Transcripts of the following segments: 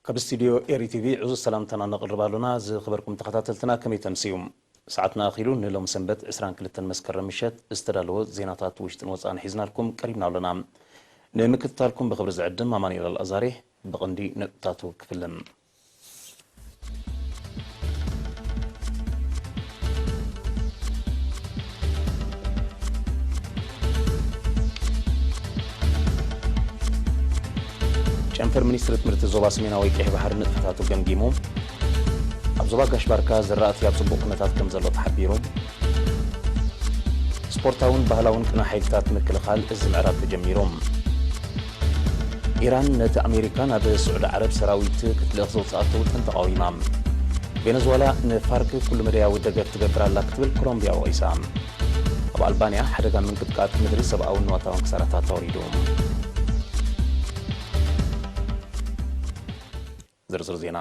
ካብ ስቱድዮ ኤሪ ቲቪ ዕዙዝ ሰላምታና ነቕርብ ኣሎና። ዝኸበርኩም ተኸታተልትና፣ ከመይ ተምስዩ? ሰዓትና ኣኺሉ። ንሎሚ ሰንበት ዕስራን ክልተን መስከረም ምሸት ዝተዳለወ ዜናታት ውሽጥን ወጻእን ሒዝናልኩም ቀሪብና ኣሎና። ንምክትታልኩም ብኽብሪ ዝዕድም ኣማኑኤል ኣልኣዛሬ። ብቐንዲ ነጥብታቱ ክፍልን። ጨንፈር ሚኒስትሪ ትምህርቲ ዞባ ሰሜናዊ ቀይሕ ባሕሪ ንጥፈታቱ ገምጊሙ። ኣብ ዞባ ጋሽ ባርካ ዝራእቲ ኣብ ጽቡቕ ኩነታት ከም ዘሎ ተሓቢሩ። ስፖርታውን ባህላውን ቅነ ሓይልታት ምክልኻል እዚ ምዕራብ ተጀሚሩ። ኢራን ነቲ ኣሜሪካ ናብ ስዑዲ ዓረብ ሰራዊት ክትልእኽ ዘውፅኣቶ ውጥን ተቓዊማ። ቬነዙዋላ ንፋርክ ኩሉ መደያዊ ደገፍ ትገብር ኣላ ክትብል ኮሎምቢያ ወቒሳ። ኣብ ኣልባንያ ሓደጋ ምንቅጥቃጥ ምድሪ ሰብኣውን ንዋታውን ክሳራታት ኣውሪዱ። ዝርዝር ዜና።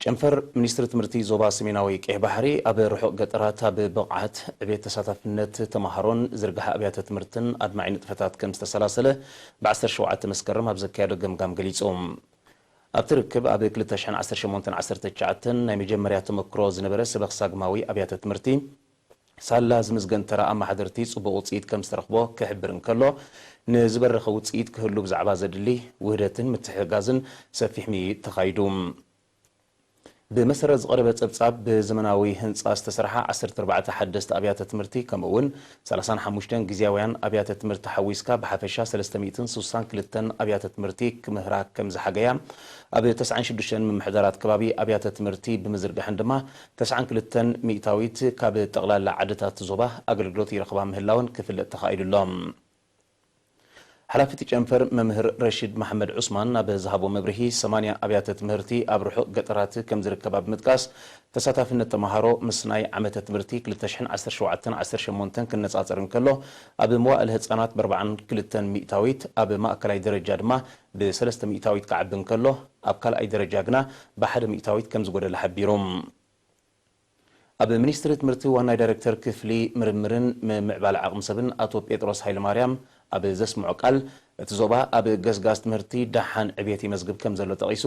ጨንፈር ሚኒስትሪ ትምህርቲ ዞባ ሰሜናዊ ቀይሕ ባሕሪ ኣብ ርሑቕ ገጠራት ኣብ ብቕዓት ዕቤት ተሳታፍነት ተምሃሮን ዝርግሐ ኣብያተ ትምህርትን ኣድማዒ ንጥፈታት ከም ዝተሰላሰለ ብ ዓሰርተ ሸውዓተ መስከረም ኣብ ዘካየዶ ገምጋም ገሊጹ። ኣብቲ ርክብ ኣብ ክልተ ሽሕን ዓሰርተ ሸሞንተን ዓሰርተ ትሽዓተን ናይ መጀመርያ ተመክሮ ዝነበረ ሰበኽ ሳግማዊ ኣብያተ ትምህርቲ ሳላ ዝምዝገን ተራ ኣመሓደርቲ ጽቡቕ ውጽኢት ከም ዝተረኽቦ ክሕብር እንከሎ፣ ንዝበረኸ ውጽኢት ክህሉ ብዛዕባ ዘድሊ ውህደትን ምትሕግጋዝን ሰፊሕ ምይይጥ ተኻይዱ። ብመሰረት ዝቐረበ ጸብጻብ፣ ብዘመናዊ ህንጻ ዝተሰርሓ ዓሰርተ ኣርባዕተ ሓደስቲ ኣብያተ ትምህርቲ፣ ከምኡ እውን ሰላሳን ሓሙሽተን ግዝያውያን ኣብያተ ትምህርቲ ሓዊስካ ብሓፈሻ ሰለስተ ሚእትን ስሳን ክልተን ኣብያተ ትምህርቲ ክምህራ ከም ዝሓገያ፣ ኣብ ተስዓን ሽዱሽተን ምምሕዳራት ከባቢ ኣብያተ ትምህርቲ ብምዝርጋሕን ድማ ተስዓን ክልተን ሚእታዊት ካብ ጠቕላላ ዓድታት ዞባ ኣገልግሎት ይረኽባ ምህላወን ክፍለጥ ተኻኢሉ ኣሎ። ሓላፊ እቲ ጨንፈር መምህር ረሺድ መሓመድ ዑስማን ኣብ ዝሃቦ መብርሂ፣ ሰማንያ ኣብያተ ትምህርቲ ኣብ ርሑቕ ገጠራት ከም ዝርከባ ብምጥቃስ፣ ተሳታፍነት ተምሃሮ ምስ ናይ ዓመተ ትምህርቲ ክልተ ሽሕን ዓሰርተ ሸውዓተን ዓሰርተ ሸሞንተን ክነጻጸር እንከሎ፣ ኣብ መዋእለ ህጻናት ብኣርባዓን ክልተን ሚእታዊት፣ ኣብ ማእከላይ ደረጃ ድማ ብሰለስተ ሚእታዊት ክዓቢ እንከሎ፣ ኣብ ካልኣይ ደረጃ ግና ብሓደ ሚእታዊት ከም ዝጎደለ ሓቢሩ። ኣብ ሚኒስትሪ ትምህርቲ ዋና ዳይሬክተር ክፍሊ ምርምርን ምምዕባል ዓቕሚ ሰብን ኣቶ ጴጥሮስ ሃይለማርያም ኣብ ዘስምዖ ቃል፣ እቲ ዞባ ኣብ ገስጋስ ትምህርቲ ደሓን ዕብየት ይመዝግብ ከም ዘሎ ጠቒሱ፣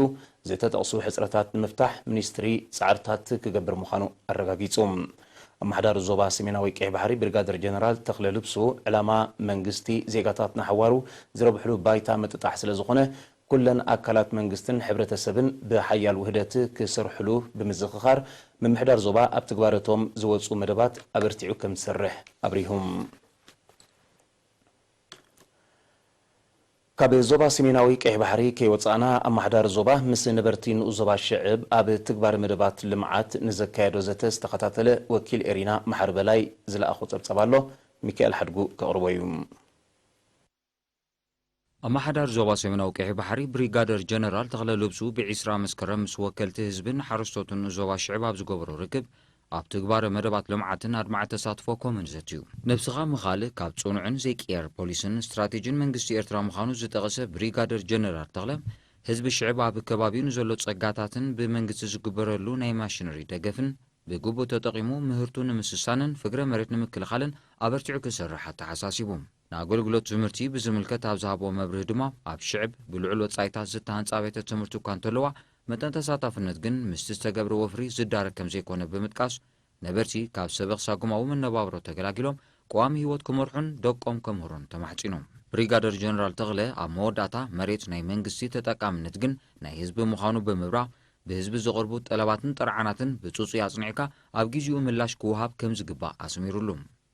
ዝተጠቕሱ ሕጽረታት ንምፍታሕ ሚኒስትሪ ጻዕርታት ክገብር ምዃኑ ኣረጋጊጹ። ኣመሓዳሪ ዞባ ሰሜናዊ ቀይሕ ባሕሪ ብሪጋደር ጀነራል ተኽለ ልብሱ፣ ዕላማ መንግስቲ ዜጋታት ንሓዋሩ ዝረብሕሉ ባይታ ምጥጣሕ ስለ ዝኾነ፣ ኩለን ኣካላት መንግስትን ሕብረተሰብን ብሓያል ውህደት ክሰርሕሉ ብምዝኽኻር፣ ምምሕዳር ዞባ ኣብ ትግባረቶም ዝወፁ መደባት ኣበርቲዑ ከም ዝሰርሕ ኣብሪሁ። ካብ ዞባ ሰሜናዊ ቀይሕ ባሕሪ ከይወፃእና፣ ኣመሓዳሪ ዞባ ምስ ነበርቲ ንኡስ ዞባ ሽዕብ ኣብ ትግባረ መደባት ልምዓት ንዘካየዶ ዘተ ዝተኸታተለ ወኪል ኤሪና መሓሪ በላይ ዝለኣኾ ጸብጻብ ኣሎ። ሚካኤል ሓድጉ ከቕርቦ እዩ። ኣመሓዳሪ ዞባ ሰሜናዊ ቀይሕ ባሕሪ ብሪጋደር ጀነራል ተኽለ ልብሱ ብዒስራ መስከረም ምስ ወከልቲ ህዝብን ሓረስቶትን ዞባ ሽዕብ ኣብ ዝገበሮ ርክብ፣ ኣብ ትግባረ መደባት ልምዓትን ኣድማዒ ተሳትፎ ኮምን ዘትዩ። ነብስኻ ምኻል ካብ ጽኑዕን ዘይቅየር ፖሊስን ስትራቴጂን መንግስቲ ኤርትራ ምዃኑ ዝጠቐሰ ብሪጋደር ጀነራል ተኽለ፣ ህዝቢ ሽዕብ ኣብ ከባቢኡ ንዘሎ ጸጋታትን ብመንግስቲ ዝግበረሉ ናይ ማሽነሪ ደገፍን ብግቡእ ተጠቒሙ ምህርቱ ንምስሳንን ፍግረ መሬት ንምክልኻልን ኣበርቲዑ ክሰርሕ ኣተሓሳሲቡ። ንኣገልግሎት ትምህርቲ ብዝምልከት ኣብ ዝሃቦ መብርሂ ድማ፣ ኣብ ሽዕብ ብልዑል ወጻኢታት ዝተሃንጻ ኣብያተ ትምህርቲ እኳ እንተለዋ፣ መጠን ተሳታፍነት ግን ምስቲ ዝተገብረ ወፍሪ ዝዳረግ ከም ዘይኮነ ብምጥቃስ፣ ነበርቲ ካብ ሰበኽ ሳጉማዊ መነባብሮ ተገላጊሎም ቀዋሚ ህይወት ክመርሑን ደቆም ከምህሩን ተማሕጺኑ። ብሪጋደር ጀነራል ተኽለ ኣብ መወዳእታ፣ መሬት ናይ መንግስቲ ተጠቃምነት ግን ናይ ህዝቢ ምዃኑ ብምብራህ፣ ብህዝቢ ዝቐርቡ ጠለባትን ጥርዓናትን ብጽጹይ ኣጽኒዕካ ኣብ ግዜኡ ምላሽ ክወሃብ ከም ዝግባእ ኣስሚሩሉ።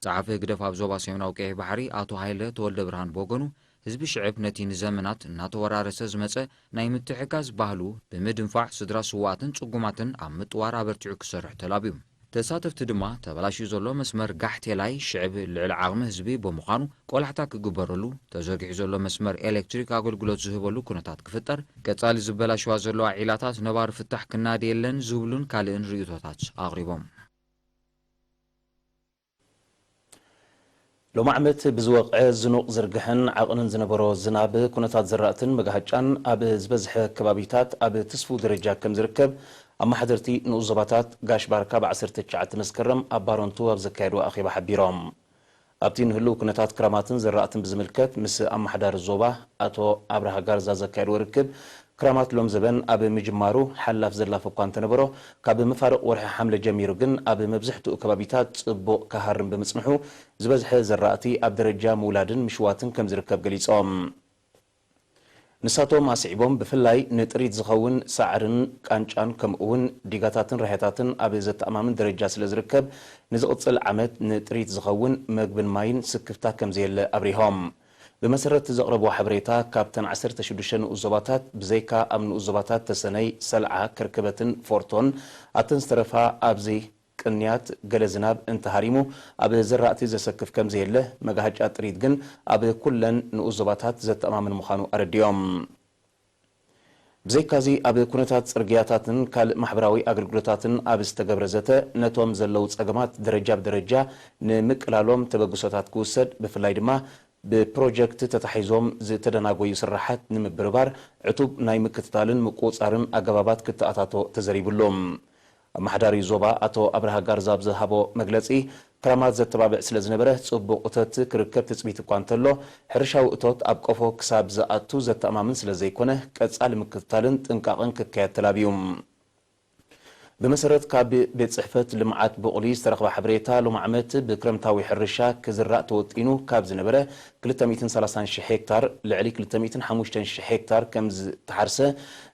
ጸሓፊ ህግደፍ ኣብ ዞባ ሰሜናዊ ቀይሕ ባሕሪ ኣቶ ሃይለ ተወልደ ብርሃን ብወገኑ፣ ህዝቢ ሽዕብ ነቲ ንዘመናት እናተወራረሰ ዝመጸ ናይ ምትሕጋዝ ባህሉ ብምድንፋዕ፣ ስድራ ስዉኣትን ጽጉማትን ኣብ ምጥዋር ኣበርቲዑ ክሰርሕ ተላብዩ። ተሳተፍቲ ድማ፣ ተበላሽዩ ዘሎ መስመር ጋሕቴላይ ሽዕብ ልዕሊ ዓቕሚ ህዝቢ ብምዃኑ ቆላሕታ ክግበረሉ፣ ተዘርጊሑ ዘሎ መስመር ኤሌክትሪክ ኣገልግሎት ዝህበሉ ኩነታት ክፍጠር፣ ቀጻሊ ዝበላሽዋ ዘለዋ ዒላታት ነባሪ ፍታሕ ክናደ የለን ዝብሉን ካልእን ርእይቶታት ኣቕሪቦም። ሎሚ ዓመት ብዝወቕዐ ዝኑቕ ዝርግሐን ዓቕንን ዝነበሮ ዝናብ፣ ኩነታት ዝራእትን መጋሃጫን ኣብ ዝበዝሐ ከባቢታት ኣብ ትስፉው ደረጃ ከም ዝርከብ ኣመሓደርቲ ንኡስ ዞባታት ጋሽ ባርካ ብ ዓሰርተ ትሽዓተ መስከረም ኣብ ባረንቱ ኣብ ዘካየድዎ ኣኼባ ሓቢሮም። ኣብቲ ንህልው ኩነታት ክራማትን ዝራእትን ብዝምልከት ምስ ኣመሓዳሪ ዞባ ኣቶ ኣብርሃ ጋርዛ ዘካየድዎ ርክብ፣ ክራማት ሎም ዘበን ኣብ ምጅማሩ ሓላፍ ዘላፍ እኳ እንተነበሮ፣ ካብ መፋርቕ ወርሒ ሓምለ ጀሚሩ ግን ኣብ መብዝሕትኡ ከባቢታት ጽቡቕ ክሃርም ብምጽንሑ፣ ዝበዝሐ ዘራእቲ ኣብ ደረጃ ምውላድን ምሽዋትን ከም ዝርከብ ገሊጾም። ንሳቶም ኣስዒቦም፣ ብፍላይ ንጥሪት ዝኸውን ሳዕርን ቃንጫን ከምኡ እውን ዲጋታትን ራህያታትን ኣብ ዘተኣማምን ደረጃ ስለ ዝርከብ፣ ንዝቕጽል ዓመት ንጥሪት ዝኸውን መግብን ማይን ስክፍታ ከም ዘየለ ኣብሪሆም። ብመሰረት ዘቕረብዎ ሓበሬታ፣ ካብተን ዓሰርተ ሽዱሽተ ንኡስ ዞባታት፣ ብዘይካ ኣብ ንኡስ ዞባታት ተሰነይ፣ ሰልዓ፣ ከርከበትን ፎርቶን፣ ኣብተን ዝተረፋ ኣብዚ ቅንያት ገለ ዝናብ እንተሃሪሙ ኣብ ዘራእቲ ዘሰክፍ ከም ዘየለ፣ መጋሃጫ ጥሪት ግን ኣብ ኩለን ንኡስ ዞባታት ዘተኣማምን ምዃኑ ኣረዲኦም። ብዘይካዚ ኣብ ኩነታት ጽርግያታትን ካልእ ማሕበራዊ ኣገልግሎታትን ኣብ ዝተገብረ ዘተ፣ ነቶም ዘለዉ ጸገማት ደረጃ ብደረጃ ንምቅላሎም ተበግሶታት ክውሰድ፣ ብፍላይ ድማ ብፕሮጀክት ተታሒዞም ዝተደናጎዩ ስራሓት ንምብርባር ዕቱብ ናይ ምክትታልን ምቁጽጻርን ኣገባባት ክተኣታቶ ተዘሪብሉ። ኣመሓዳሪ ዞባ ኣቶ ኣብርሃ ጋርዛ ኣብ ዝሃቦ መግለጺ፣ ክራማት ዘተባብዕ ስለ ዝነበረ፣ ጽቡቕ እቶት ክርከብ ትጽቢት እኳ እንተሎ፣ ሕርሻዊ እቶት ኣብ ቀፎ ክሳብ ዝኣቱ ዘተኣማምን ስለ ዘይኮነ፣ ቀጻሊ ምክትታልን ጥንቃቕን ክካየድ ተላብዩ። ብመሰረት ካብ ቤት ጽሕፈት ልምዓት ቡቕሊ ዝተረኽበ ሓበሬታ፣ ሎም ዓመት ብክረምታዊ ሕርሻ ክዝራእ ተወጢኑ ካብ ዝነበረ ክልተ ሚእትን ሰላሳን ሽሕ ሄክታር፣ ልዕሊ ክልተ ሚእትን ሓሙሽተን ሽሕ ሄክታር ከም ዝተሓርሰ፣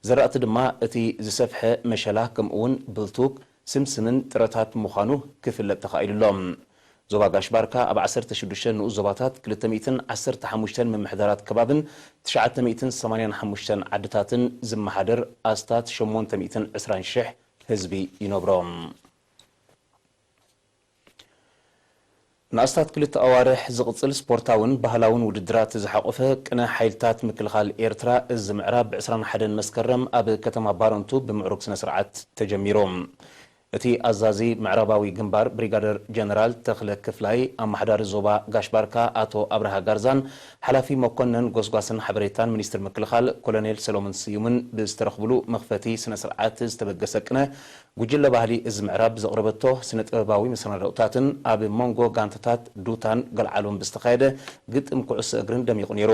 ዘራእቲ ድማ እቲ ዝሰፍሐ መሸላ ከምኡውን ብልቱክ፣ ስምስምን ጥረታት ምዃኑ ክፍለጥ ተኻኢሉ ኣሎ። ዞባ ጋሽ ባርካ ኣብ ዓሰርተ ሽዱሽተ ንኡስ ዞባታት ክልተ ሚእትን ዓሰርተ ሓሙሽተን ምምሕዳራት ከባብን ትሽዓተ ሚእትን ሰማንያን ሓሙሽተን ዓድታትን ዝመሓደር ኣስታት ሸሞንተ ሚእትን ዕስራን ሽሕ ህዝቢ ይነብሮ። ንኣስታት ክልተ ኣዋርሕ ዝቕጽል ስፖርታውን ባህላውን ውድድራት ዝሓቖፈ ቅነ ሓይልታት ምክልኻል ኤርትራ እዚ ምዕራብ ብዕስራን ሓደን መስከረም ኣብ ከተማ ባረንቱ ብምዕሩግ ስነ ስርዓት ተጀሚሩ። እቲ ኣዛዚ ምዕራባዊ ግንባር ብሪጋደር ጀነራል ተኽለ ክፍላይ፣ ኣመሓዳሪ ዞባ ጋሽ ባርካ ኣቶ ኣብርሃ ጋርዛን ሓላፊ መኮነን ጎስጓስን ሓበሬታን ሚኒስትር ምክልኻል ኮሎኔል ሰሎሞን ስዩምን ብዝተረኽብሉ መኽፈቲ ስነ ስርዓት ዝተበገሰ ቅነ፣ ጉጅለ ባህሊ እዚ ምዕራብ ብዘቕረበቶ ስነ ጥበባዊ መሰናድኦታትን ኣብ መንጎ ጋንታታት ዱታን ገልዓሎን ብዝተኻየደ ግጥም ኩዕሶ እግርን ደሚቑ ነይሩ።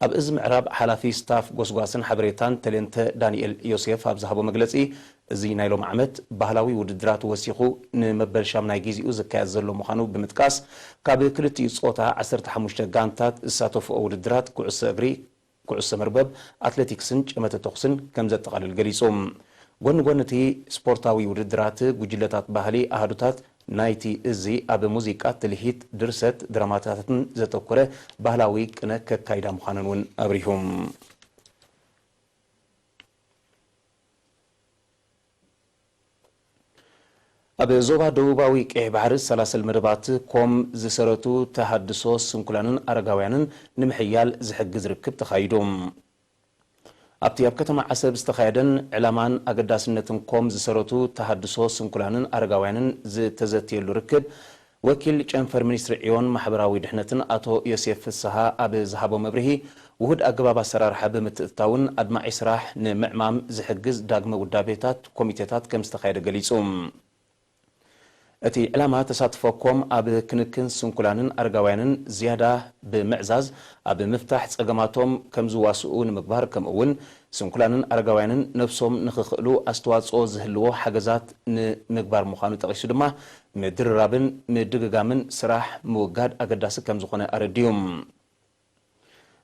ኣብ እዚ ምዕራብ ሓላፊ ስታፍ ጎስጓስን ሓበሬታን ተሌንተ ዳንኤል ዮሴፍ ኣብ ዝሃቦ መግለጺ፣ እዚ ናይ ሎም ዓመት ባህላዊ ውድድራት ወሲኹ ንመበል ሻምናይ ግዜኡ ዝካየድ ዘሎ ምዃኑ ብምጥቃስ፣ ካብ ክልቲኡ ጾታ ዓሰርተ ሓሙሽተ ጋንታት ዝሳተፍኦ ውድድራት ኩዕሶ እግሪ፣ ኩዕሶ መርበብ፣ ኣትሌቲክስን ጨመተ ተኹስን ከም ዘጠቓልል ገሊጹ። ጎኒ ጎኒ እቲ ስፖርታዊ ውድድራት፣ ጉጅለታት ባህሊ ኣሃዱታት ናይቲ እዚ ኣብ ሙዚቃ፣ ትልሂት፣ ድርሰት፣ ድራማታትን ዘተኮረ ባህላዊ ቅነ ከካይዳ ምዃነን እውን ኣብሪሁ። ኣብ ዞባ ደቡባዊ ቀይሕ ባሕሪ ሰላሰል መደባት ኮም ዝሰረቱ ተሃድሶ ስንኩላንን ኣረጋውያንን ንምሕያል ዝሕግዝ ርክብ ተኻይዱ። ኣብቲ ኣብ ከተማ ዓሰብ ዝተኻየደን ዕላማን ኣገዳስነትን ኮም ዝሰረቱ ተሃድሶ ስንኩላንን ኣረጋውያንን ዝተዘትየሉ ርክብ፣ ወኪል ጨንፈር ሚኒስትሪ ዕዮን ማሕበራዊ ድሕነትን ኣቶ ዮሴፍ ፍስሃ ኣብ ዝሃቦ መብርሂ፣ ውሁድ ኣገባብ ኣሰራርሓ ብምትእትታውን ኣድማዒ ስራሕ ንምዕማም ዝሕግዝ ዳግመ ውዳቤታት ኮሚቴታት ከም ዝተኻየደ ገሊጹ። እቲ ዕላማ ተሳትፎ ኮም ኣብ ክንክን ስንኩላንን ኣረጋውያንን ዝያዳ ብምዕዛዝ፣ ኣብ ምፍታሕ ጸገማቶም ከም ዝዋስኡ ንምግባር፣ ከምኡ እውን ስንኩላንን ኣረጋውያንን ነብሶም ንኽኽእሉ ኣስተዋጽኦ ዝህልዎ ሓገዛት ንምግባር ምዃኑ ጠቒሱ ድማ፣ ምድርራብን ምድግጋምን ስራሕ ምውጋድ ኣገዳሲ ከም ዝኾነ ኣረዲኡ።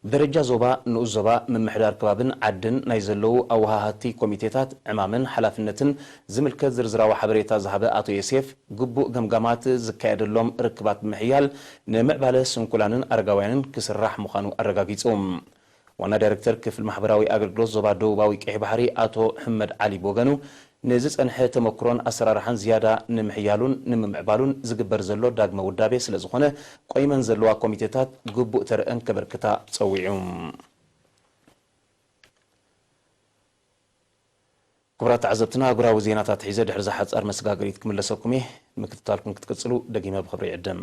ብደረጃ ዞባ፣ ንኡስ ዞባ፣ ምምሕዳር ከባብን ዓድን ናይ ዘለዉ ኣወሃሃድቲ ኮሚቴታት ዕማምን ሓላፍነትን ዝምልከት ዝርዝራዊ ሓበሬታ ዝሃበ ኣቶ ዮሴፍ፣ ግቡእ ገምጋማት ዝካየደሎም ርክባት ብምሕያል ንምዕባለ ስንኩላንን ኣረጋውያንን ክስራሕ ምዃኑ ኣረጋጊጹ። ዋና ዳይሬክተር ክፍሊ ማሕበራዊ ኣገልግሎት ዞባ ደቡባዊ ቀይሕ ባሕሪ ኣቶ ሕመድ ዓሊ ብወገኑ፣ ንዝጸንሐ ተመክሮን ኣሰራርሓን ዝያዳ ንምሕያሉን ንምምዕባሉን ዝግበር ዘሎ ዳግመ ውዳቤ ስለ ዝኾነ፣ ቆይመን ዘለዋ ኮሚቴታት ግቡእ ተረአን ከበርክታ ጸዊዑ። ክቡራት ተዓዘብትና፣ ኣህጉራዊ ዜናታት ሒዘ ድሕሪ እዛ ሓጻር መሰጋገሪት ክምለሰኩም እየ። ምክትታልኩም ክትቅጽሉ ደጊመ ብኽብሪ ይዕድም።